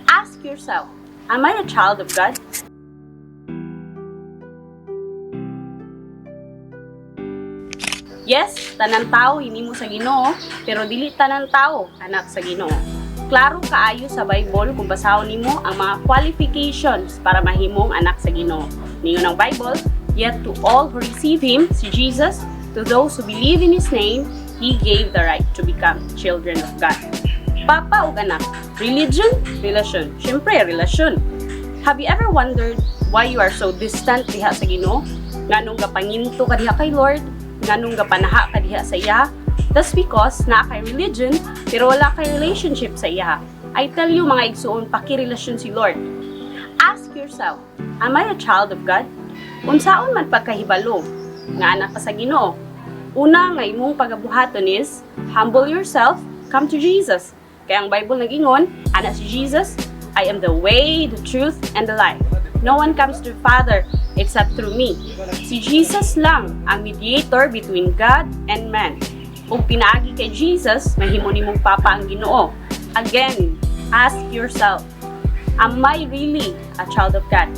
Ask yourself, am I a child of God? Yes, tanan tao hinimo sa Ginoo, pero dili tanan tao anak sa Ginoo. Klaro kaayo sa Bible kung basahon nimo ang mga qualifications para mahimong anak sa Ginoo. Ningon ang Bible, "Yet to all who receive Him," si Jesus, "to those who believe in His name, He gave the right to become children of God." Papa ug anak, religion, relasyon. Siyempre, relasyon. Have you ever wondered why you are so distant diha sa Ginoo? Nganong gapanginto ka diha kay Lord? Nganong gapanaha ka diha sa iya? That's because naa kay religion pero wala kay relationship sa iya. I tell you, mga igsuon, pakirelasyon si Lord. Ask yourself, am I a child of God? Unsaon man pagkahibalo nga anak ka sa Ginoo? Una nga imong pagabuhaton is humble yourself, come to Jesus. Kay ang Bible nagingon, ana si Jesus, "I am the way, the truth, and the life. No one comes to the Father except through me." Si Jesus lang ang mediator between God and man. Ug pinaagi kay Jesus, mahimo nimong papa ang Ginoo. Again, ask yourself, am I really a child of God?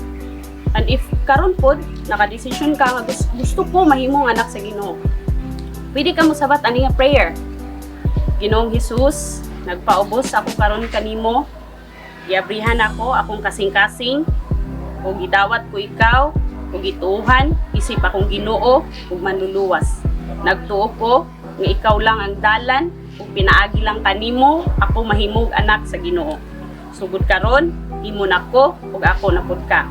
And if karon pod nakadesisyon ka nga gusto ko mahimong anak sa Ginoo, pwede ka mosabat ani nga prayer. Ginoong Hesus, nagpaubos ako karon kanimo. Giabrihan ako akong kasing-kasing ug gidawat ko ikaw ug gituohan isip akong Ginoo ug Manluluwas. Nagtuo ko nga ikaw lang ang dalan ug pinaagi lang kanimo ako mahimog anak sa Ginoo. Sugod karon, imo na ko ug ako na pud ka.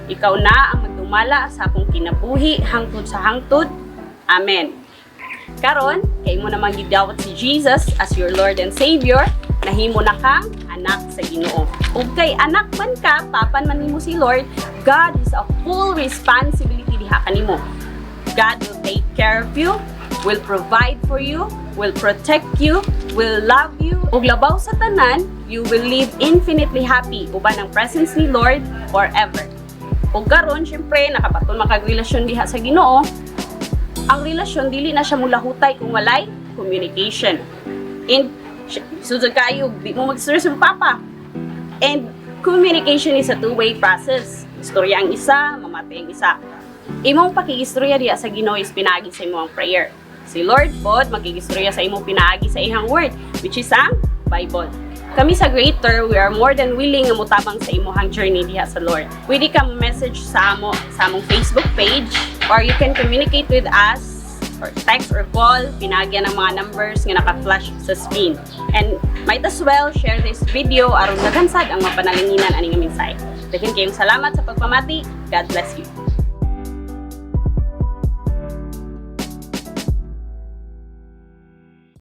Ikaw na ang magdumala sa akong kinabuhi hangtod sa hangtod. Amen. Karon, kay imo namang gidawat si Jesus as your Lord and Savior, nahimo na kang anak sa Ginoo. Ug kay anak man ka, papa man nimo si Lord, God is a full responsibility diha kanimo. God will take care of you, will provide for you, will protect you, will love you. Ug labaw sa tanan, you will live infinitely happy uban ang presence ni Lord forever. Ug karon, syempre, nakabaton man kag relasyon diha sa Ginoo. Ang relasyon dili na siya mulahutay kung walay communication. And sudod kayo, di mo mag-stress yung papa. And communication is a two-way process. Istorya ang isa, mamati ang isa. Imong pakigistorya diha sa Ginoo is pinaagi sa imong prayer. Si Lord pod makigistorya sa imong pinaagi sa iyang word, which is ang Bible. Kami sa Greater, we are more than willing nga mutabang sa imong journey diha sa Lord. Pwede ka message sa amo sa among Facebook page or you can communicate with us or text or call pinaagi ang mga numbers nga naka-flash sa screen. And might as well share this video aron daghan sad ang mapanalanginan ani nga mensahe. Daghan kayong salamat sa pagpamati. God bless you.